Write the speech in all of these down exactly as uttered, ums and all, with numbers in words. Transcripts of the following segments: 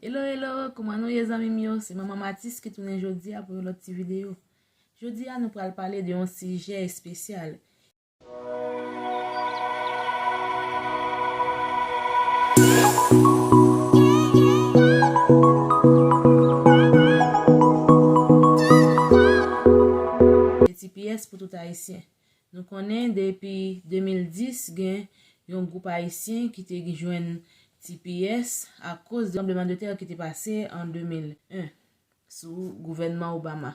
Hello, hello, kouman nou ye, zanmi m yo? Se Manman Matis ki tounen jodi a pou yon lòt ti videyo. Jodi a, nou pral pale de yon sijè espesyal. T P S pou tout Ayisyen. Nou konnen depi de mil dis, gen yon gwoup Ayisyen ki te jwenn T P S akoz de tranblemanntè ki te pase an de mil en sou gouvènman Obama.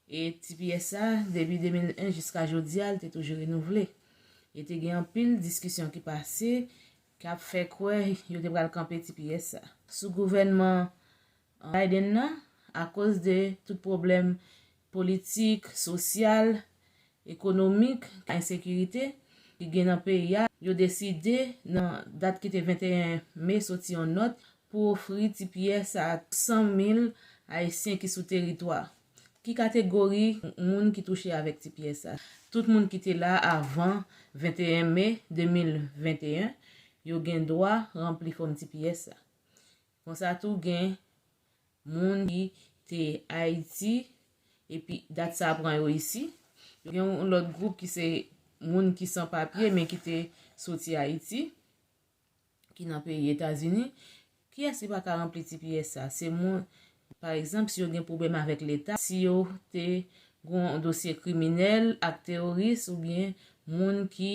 E T P S sa, depi de mil en jiska jodi a, l te toujou renouvle. E te gen anpil diskisyon ki pase, k ap fè kwè yo te pral kanpe T P S sa. Sou gouvènman Biden nan, akoz de tout pwoblèm politik, sosyal, ekonomik, ensekirite ki gen nan peyi a, yo deside nan dat ki te venteyen me soti yon nòt pou ofri T P S a san mil Ayisyen ki sou teritwa. Ki kategori moun ki touche avèk T P S sa? Tout moun ki te la avan venteyen me de mil venteyen, yo gen dwa ranpli fòm T P S sa. Konsa tou gen moun ki te Ayiti, epi dat sa pran yo isi. Yo gen yon lòt gwoup ki se moun ki san papye, men ki te soti Ayiti, ki nan peyi Etazini. Kiyès ki pa ka ranpli T P S sa? Se moun, pa egzanp, si yo gen pwoblèm avèk Leta, si yo te gen yon dosye kriminèl ak teworis, oubyen moun ki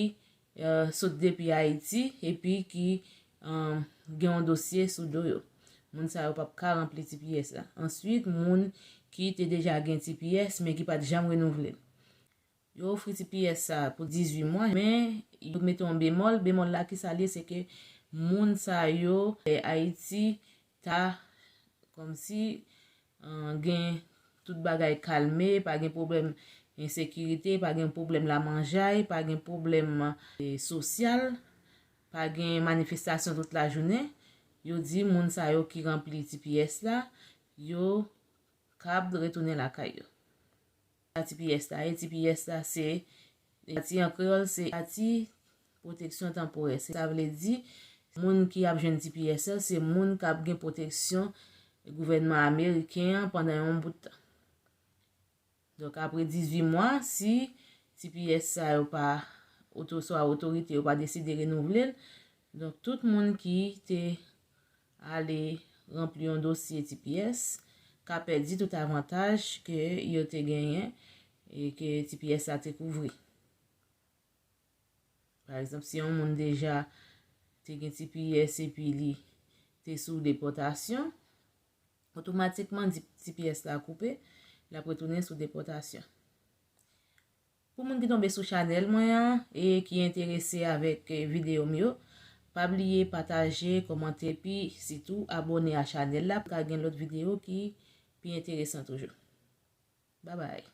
eh, sot depi Ayiti epi ki eh, gen yon dosye sou do yo. Moun sa yo p ap ka ranpli T P S la. Answit, moun ki te deja gen T P S men ki pa t janm renouvle l. Yo ofri T P S sa pou dizuit mwa, men yo mete yon bemòl. Bemòl la, ki sa l ye? Se ke moun sa yo, eh, Ayiti ta kòmsi eh, gen tout bagay kalme, pa gen pwoblèm ensekirite, pa gen pwoblèm lamanjay, pa gen pwoblèm eh, sosyal, pa gen manifestasyon tout lajounen. Yo di moun sa yo ki ranpli T P S la, yo kab retounen lakay yo. Sa T P S la ye? T P S la se, pati an kreyòl, se pati pwoteksyon tanporè. Sa vle di, moun ki ap jwenn T P S la, se moun k ap gen pwoteksyon gouvènman ameriken an pandan yon bout tan. Donk, apre dizuit mwa, si T P S sa yo pa, oto-, swa otorite yo pa deside renouvle l, donk, tout moun ki te ale ranpli yon dosye T P S ka pèdi tout avantaj ke yo te genyen e ke T P S la te kouvri. Pa egzanp, si yon moun deja te gen T P S epi li te sou depòtasyon, otomatikman di-, T P S la koupe, l ap retounen sou depòtasyon. Pou moun ki tonbe sou chanèl mwen an e ki enterese avèk, eh, videyo m yo, pa bliye pataje, kòmante, epi sitou abòne a chanèl la pou ka gen lòt videyo ki pi enteresan toujou. Babay.